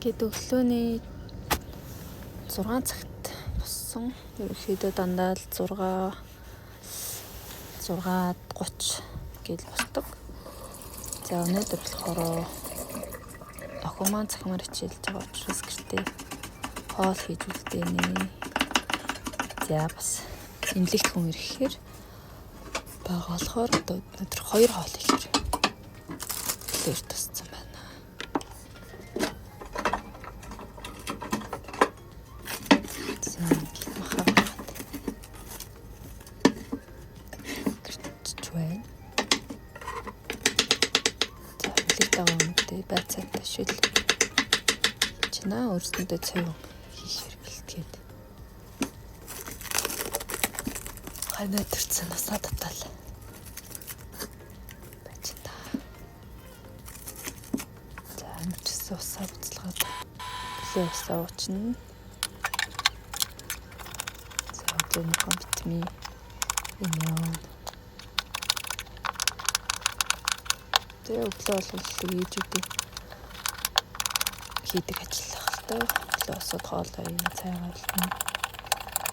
Ингээд өглөөний 6 цагт боссон. Ерөнхийдөө дандаа л 6:30 гэл босдог. За өнөөдөр болохоор охин маань цахимаар хичээлж байгаа учраас гэртээ хоол хийж үлдээнэ. За бас эмнэлэгт хүн ирэхээр байгаа болохоор одоо өнөөдөр 2 хоол ихээр өглөөр тусцсан байна. За ингээд махаа гаргаад гэртэж байна. За эмнэлэгт байгаа хүмүүстээ байцаатай шил чинаа өөрсөндөө цайван хийхээр бэлтгээд ханаа төрсөн усаа татал байж та. За амарчсан усаа буцалгаад өглөө усаа уучна. За өглөөнийхөө витамин юм яа. Тэгээ өглөө болгол ээжүүдийн хийдэг ажил ах л та. Өглөө босоод хоол аяа, цай гарлна.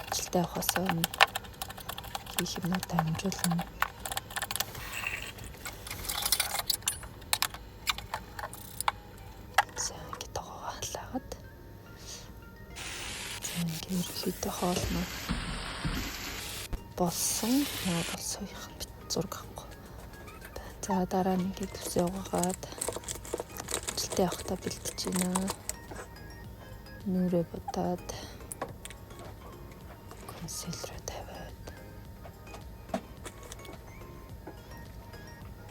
Ажилдаа явахаас өмнө хийх юмнуудаа амжуулна. За ингээд тоогоо халаагаад. За ингээд ерөнхийдөө хоол нь болсон. Наа болсон юм бит зураг авахгүй. За дараа нь ингээд үсээ угаагаад ажилдаа явахдаа бэлтэж байна. Нүрээ будаад консилерээ тавиад.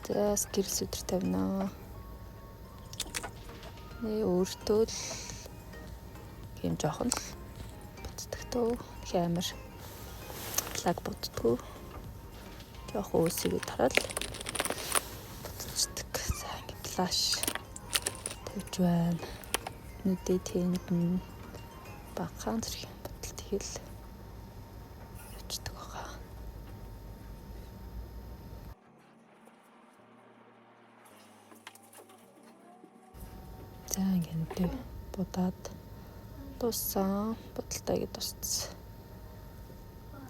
За гэрэл сүдэр тавина. Нэ өөртөө л ийм жоохон л буддаг төө. Их амар лаг буддггүй. Жоохон өөсөйгөө тараад будчихдаг. За ингээд лаш тавьж байна. Нүдээ тэнд нь багахан зэрэг будалт тэгэл явчихдаг байгаа. За ингээд нүдээ будаад дууссан. Будалтаа гээд дууссан.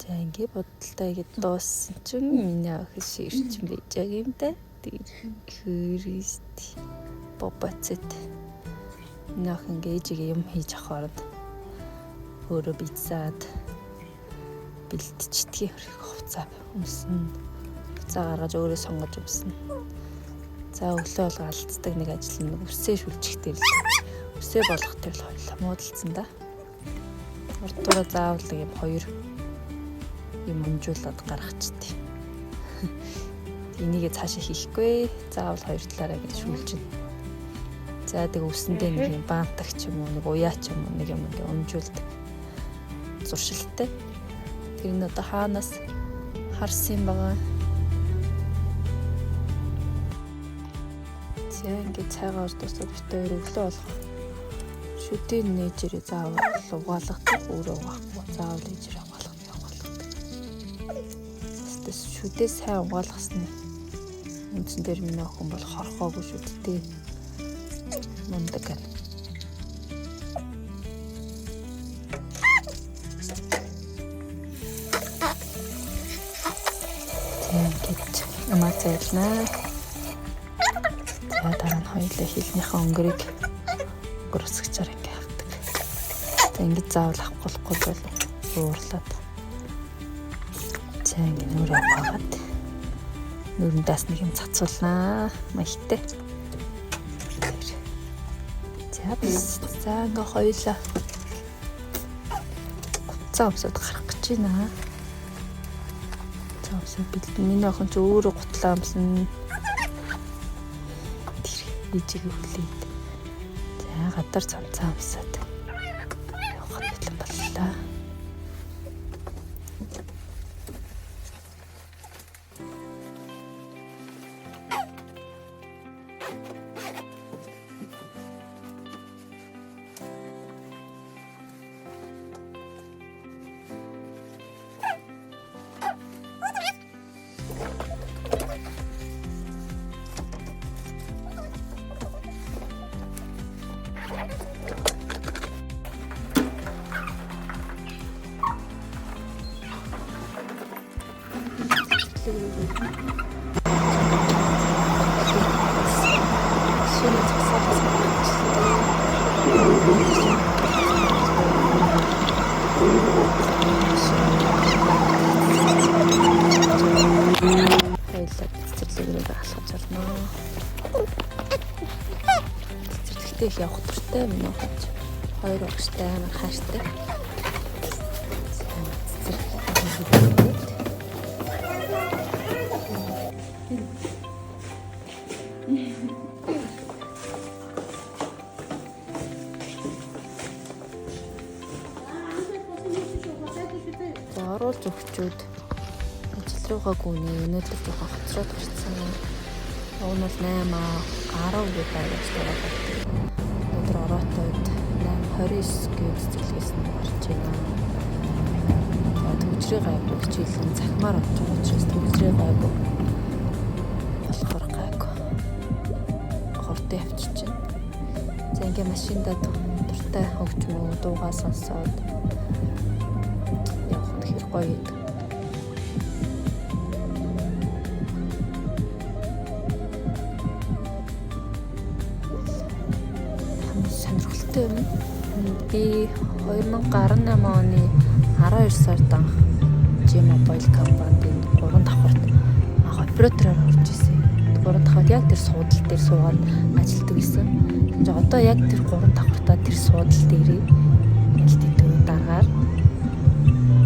За ингээд будалтаа гээд дууссан чинь миний охин ширчин байж байгаа юм да. Тэр хөрөст бобоцэт. Миний охин ингээд ээжигээ юм хийж авах оронд өөрөө бицаад бэлтчихдэг хувцас өмснө. Хувцас гаргаж өөрөө сонгож өмснө. За өглөө болго алддаг нэг ажил нь үсээ шүлжих дээр л үсээ болгох дээр л хоёлаа муудалцсан да. Урдуура заавал нэг юм хоёр юм өмжүүлээд гаргачдээ. Энийгээ цаашаа хийхгүй. Заавал хоёр талаараа ингэж шүлжинэ. За тэг үсэндээ нэг юм бантаг ч юм уу, нэг уяа ч юм уу, нэг юм ингээ өмжүүлдэг зуршилтай. Тэр нь одоо хаанаас харсан юм байгаа. За ингээд цайгаа орж дуусаад бит хоёр өглөө болох. Шүдийн нээжэрээ заавал угаалгадаг, өөрөө угаахгүй. Заавал ээжэрээ угаалгадаг. Тэс шүдээ сайн угаалгасны үндсэн дээр миний охин бол хорхоогүй шүдтэй. Мундаг гэн. За ингээд амаа зайлнаа. За дараа нь хоёулаа хилнийхээ өнгөрийг өнгөр өсгчээр ингээ авдаг. За ингээд заавал авахгүй болохгүй бол уурлаад. За ингээд нүрээ угаагаад нүрэндээс нэг юм цацуулнаа. Маягтай. За бас за ингээ хоёулаа гуцаа өмсөд гарах гэж байна. За өмсөд бэлдэн. Миний охин ч өөрөө гутлаа өмснө. Тэр ээжигээ хүлээд. За гадар цамцаа өмсөд явахад бэлэн боллоо. Шинэ зогсоолоос гарчлаа. Хоёулаа цэцэрлэг рүү алхаж болно. Цэцэрлэгтээ их явах дуртай юм уу гэж. Хоёр багштай амар хайртай. Цэцэрлэг. За оруулж өгчөөд ажил руугаа гүнээ. Өнөөдөр жоохон хоцроод гарцсан. Уг нь бол 8:10 гээд байгаач байгаа. Өнөөдөр ороотойд 8:29 гээд цэцэрлэгээс нь гарч байна. За төгжрээ гайгүй хичээлэн цахимаар орж байгаа учраас төгжрээ гайгүй болохоор гайгүй. Хурдан явчихна. За ингээ машиндаа дуртай хөгжмөө дуугаа сонсоод явах нь хэр гоё юм. Сонирхолтой юм. Би 2018 оны 12 сард анх G-Mobile компанид 3 давхарт анх оператороор орж исэн. 3 давхарт яг тэр суудал дээр суугаад ажилладаг гэсэн. Тэгээ одоо яг тэр 3 давхартаа тэр суудал дээрээ LTT дараагаар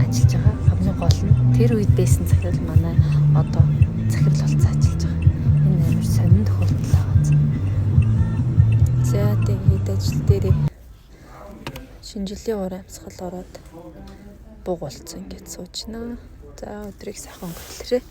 ажиллаж байгаа. Хамгийн гол нь тэр үед байсан захирал манай одоо захирал болсон ажиллаж байгаа. Энэ амар сонин тохиолдол байгаа. За тэгээд ажил дээрээ шинэ жилийн уур амьсгал ороод буг болцсон ингээд суучнаа. За өдрийг сайхан өнгөрүүлээрэй.